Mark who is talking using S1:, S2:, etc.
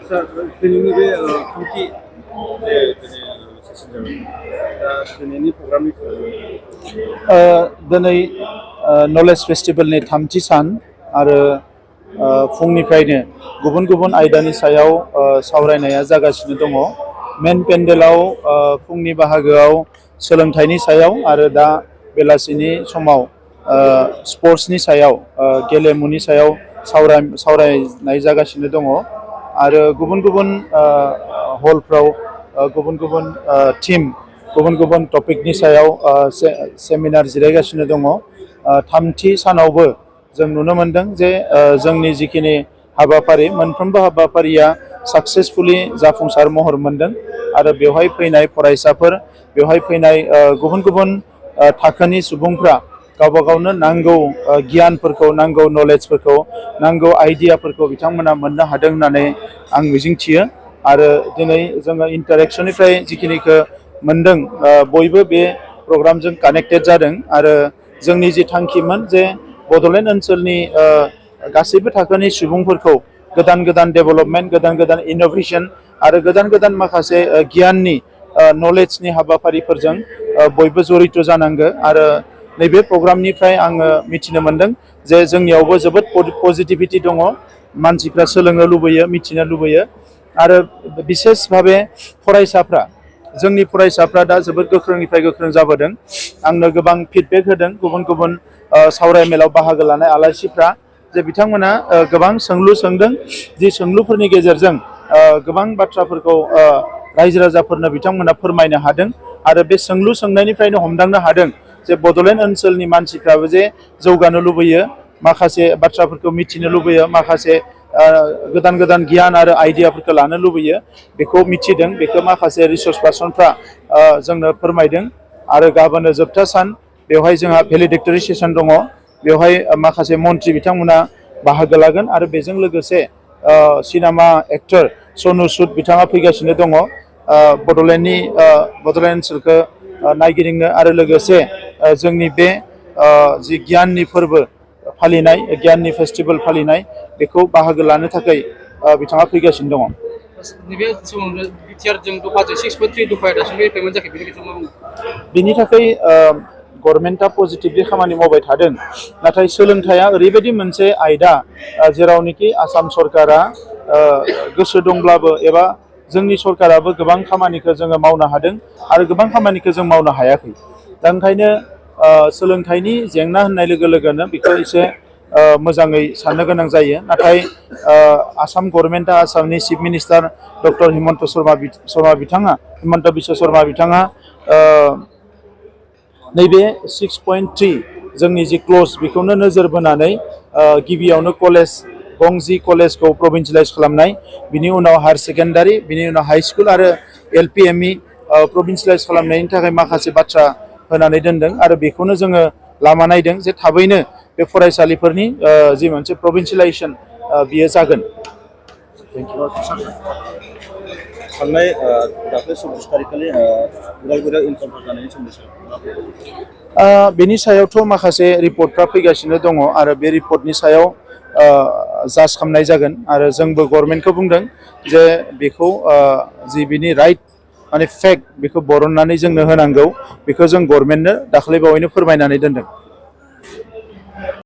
S1: सार दिनैनि बे थामथि दिनैनि प्रग्रामनि
S2: दिनै नलेज फेस्टिभेलनि थामथि सान आरो फुंनिफ्रायनो गुबुन गुबुन आयदानि सायाव सावरायनाया जागासिनो दङ। मेन पेन्डेलाव फुंनि बाहागोआव सोलोंथाइनि सायाव आरो दा बेलासिनि समाव स्पर्ट्सनि सायाव गेलेमुनि सायाव सावरायनाय जागासिनो दङ आरो गुबुन गुबुन हलफ्राव गुबुन गुबुन टीम गुबुन गुबुन टपिकनि सायाव सेमिनार जिरायगासिनो दङ। थामथि सानावबो जों नुनो मोनदों जे जोंनि जिखिनि हाबाफारि मोनफ्रोमबो हाबाफारिया साक्सेसफुली जाफुंसार महर मोनदों आरो बेवहाय फैनाय फरायसाफोर बेवहाय फैनाय गुबुन गुबुन थाखोनि सुबुंफ्रा गावबा गावनो नांगौ गियानफोरखौ नांगौ नलेजफोरखौ नांगौ आइडियाफोरखौ बिथांमोना मोननो हादों होननानै आं मिजिंथियो आरो दिनै जोङो इन्टारेक्सननिफ्राय जिखिनिखौ मोनदों बयबो बे प्रग्रामजों कानेक्टेड जादों आरो जोंनि जि थांखिमोन जे बड'लेण्ड ओनसोलनि गासैबो थाखोनि सुबुंफोरखौ गोदान गोदान डेभेलपमेन्ट गोदान गोदान इनोभेशन आरो गोदान गोदान माखासे गियाननि नलेजनि हाबाफारिफोरजों बयबो जड़ित जानांगौ आरो नैबे प्रग्रामनिफ्राय आङो मिथिनो मोनदों जे जोंनियावबो जोबोद पजिटिभिटि दङ। मानसिफ्रा सोलोंनो लुबैयो मिथिनो लुबैयो आरो बिसेस भाबे फरायसाफ्रा जोंनि फरायसाफ्रा दा जोबोद गोख्रोंनिफ्राय गोख्रों जाबोदों। आंनो गोबां फिडबेक होदों गुबुन गुबुन सावरायमेलाव बाहागो लानाय आलासिफ्रा जे बिथांमोना गोबां सोंलु सोंदों जि सोंलुफोरनि गेजेरजों गोबां बाथ्राफोरखौ रायजो राजाफोरनो बिथांमोना फोरमायनो हादों आरो बे सोंलु सोंनायनिफ्रायनो हमदांनो हादों जे बड'लेण्ड ओनसोलनि मानसिफ्राबो जे जौगानो लुबैयो माखासे बाथ्राफोरखौ मिथिनो लुबैयो माखासे गोदान गोदान गियान आरो आइडियाफोरखौ लानो लुबैयो बेखौ मिथिदों बेखौ माखासे रिसर्स पार्सनफ्रा जोंनो फोरमायदों आरो गाबोनो जोबथा सान बेवहाय जोंहा भेलिडिक्टरि सेसन दङ। बेवहाय माखासे मन्थ्रि बिथांमोना बाहागो लागोन आरो बेजों लोगोसे सिनेमा एक्टर सनु सुद बिथाङा फैगासिनो दङ बड'लेण्डनि बड'लेण्ड ओनसोलखौ नायगिदिंनो आरो लोगोसे जोंनि बे जि गियाननि फोरबो फालिनाय गियाननि फेस्टिभेल फालिनाय बेखौ बाहागो लानो थाखाय बिथाङा फैगासिनो दङ। बिनि थाखाय गभर्नमेन्टआ पजिटिभलि खामानि मावबाय थादों नाथाय सोलोंथाइया ओरैबायदि मोनसे आयदा जेरावनोखि आसाम सरकारा गोसो दंब्लाबो एबा जोंनि सरकाराबो गोबां खामानिखौ जोङो मावनो हादों आरो गोबां खामानिखौ जों मावनो हायाखै। दा ओंखायनो सोलोंथाइनि जेंना होननाय लोगो लोगोनो बेखौ एसे मोजाङै साननो गोनां जायो नाथाय आसाम गभर्नमेन्टआ आसामनि chief minister doctor Himanta Biswa Sharma बिथाङा नैबे 6.3 जोंनि जि क्ल'ज बेखौनो नोजोर बोनानै गिबियावनो कलेज गंजि कलेजखौ प्रभिन्सियेलाइज खालामनाय बिनि उनाव हायार सेकेन्डारि बिनि उनाव हाइ स्कुल आरो LP ME प्रभिन्सियेलाइज खालामनायनि थाखाय माखासे बाथ्रा होनानै दोनदों आरो बेखौनो जोङो लामा नायदों जे थाबैनो बे फरायसालिफोरनि जि मोनसे प्रभिन्सियेलाइजेसन बियो जागोन।
S1: थांनाय दाख्लै 26 तारिखखालि उदालगुरियाव इनकाउन्टार जानायनि सोमोन्दै
S2: बेनि सायावथ' माखासे रिपर्टफ्रा फैगासिनो दङ आरो बे रिपर्टनि सायाव जाज खालामनाय जागोन आरो जोंबो गभर्नमेन्टखौ बुंदों जे बेखौ जि बिनि राइट माने फेक्ट बेखौ बरननानै जोंनो होनांगौ बेखौ जों गभर्नमेन्टनो दाख्लै बावैनो फोरमायनानै दोनदों।